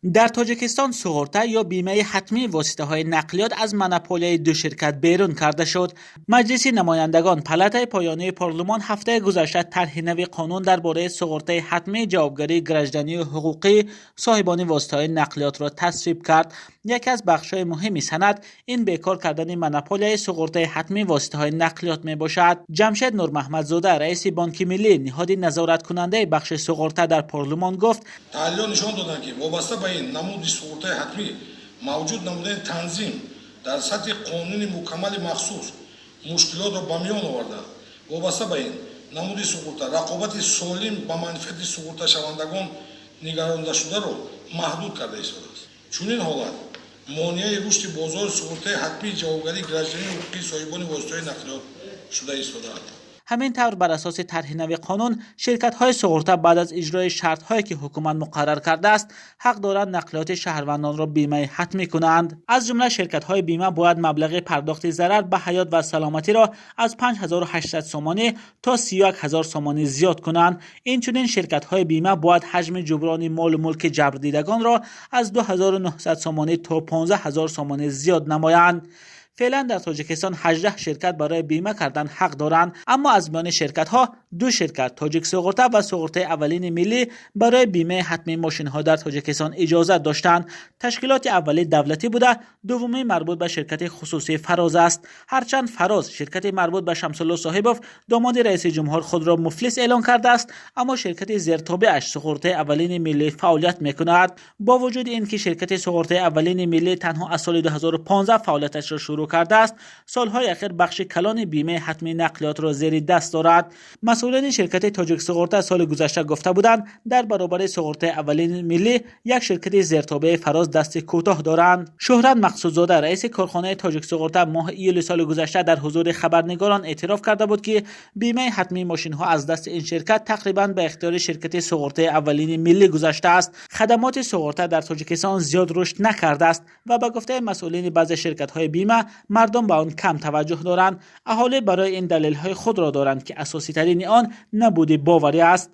Дар Тоҷикистон суғурта ё бимаи ҳатмии воситаҳои нақлиёт аз монополияи ду ширкат берун карда шуд. Маҷлиси намояндагон, палатаи поёнии парлумон, ҳафтаи гузашта тарҳи нави қонун дар бораи суғуртаи ҳатмии ҷавобгарии гражданию ҳуқуқии соҳибони воситаҳои нақлиётро тасвиб кард. Яке аз бахшҳои муҳими санад ин бекор кардани монополияи суғуртаи ҳатмии воситаҳои нақлиёт мебошад. Ҷамшед Нурмаҳмадзода, раиси Бонки Миллӣ, ниҳоди назораткунандаи бахши суғурта, дар парлумон гуфт: Таҳлилҳо нишон доданд, ки вобаста ба ин намуди суғуртаи ҳатмӣ мавҷуд намудани танзим дар сатҳи қонуни мукаммали махсус мушкилотро ба миён оварда, вобаста ба ин намуди суғурта рақобати солим ба манфиати суғурташавандагон нигарондашударо маҳдуд карда истодааст. Чунин ҳолат монеаи рушди бозори суғуртаи ҳатмии ҷавобгарии гражданию ҳуқуқии соҳибони воситаҳои нақлиёт шуда истодааст. Ҳамин тавр, бар асоси тарҳи нави қонун, ширкатҳои суғурта баъд аз иҷрои шартҳое, ки ҳукумат муқаррар кардааст, ҳақ доранд нақлиёти шаҳрвандонро бимаи ҳатмӣ кунанд. Аз ҷумла ширкатҳои бима бояд маблағи пардохти зарар ба ҳаёт ва саломатиро аз 5800 сомонӣ то 31 000 сомонӣ зиёд кунанд. Инчунин ширкатҳои бима бояд ҳаҷми ҷуброни молу мулки ҷабрдидагонро аз 2900 сомонӣ то 15 000 сомонӣ зиёд намоянд. Феълан дар Тоҷикистон 18 ширкат барои бима кардан ҳақ доранд, аммо аз миёни ширкатҳо ду ширкат, Тоҷик Суғурта ва Суғуртаи аввалини миллӣ, барои бимаи ҳатмии мошинҳо дар Тоҷикистон иҷозат доштанд. Ташкилоти аввалӣ давлатӣ буда, дуввумӣ марбут ба ширкати хусусии Фароз аст. Ҳарчанд Фароз, ширкати марбут ба Шамсулло Соҳибов, домоди раиси ҷумҳур, худро муфлис эълон кардааст, аммо ширкати зертобеаш, Суғуртаи аввалини миллӣ, фаъолият мекунад. Бо вуҷуди ин ки ширкати Суғуртаи аввалини миллӣ танҳо аз соли 2015 фаъолияташро шурӯъ кардааст, солҳои ахир бахши калони бимаи ҳатмии нақлиётро зери даст дорад. Масъулони ширкати Тоҷик Суғурта соли гузашта гуфта буданд, дар баробари Суғуртаи аввалини миллӣ як ширкати зертобеи Фароз дасти кӯтоҳ доранд. Шӯҳрат Мақсудзода, раиси корхонаи Тоҷик Суғурта, моҳи июли соли гузашта дар ҳузури хабарнигорон эътироф карда буд, ки бимаи ҳатмии мошинҳо аз дасти ин ширкат тақрибан ба ихтиёри ширкати Суғуртаи аввалини миллӣ гузаштааст. Хадамоти суғурта дар Тоҷикистон зиёд рушд накардааст ва ба гуфтаи масъулини баъзе ширкатҳои бима, мардум ба он кам таваҷҷӯҳ доранд. Аҳолӣ барои ин далелҳои худро доранд, ки асоситарини он набуди боварӣ аст.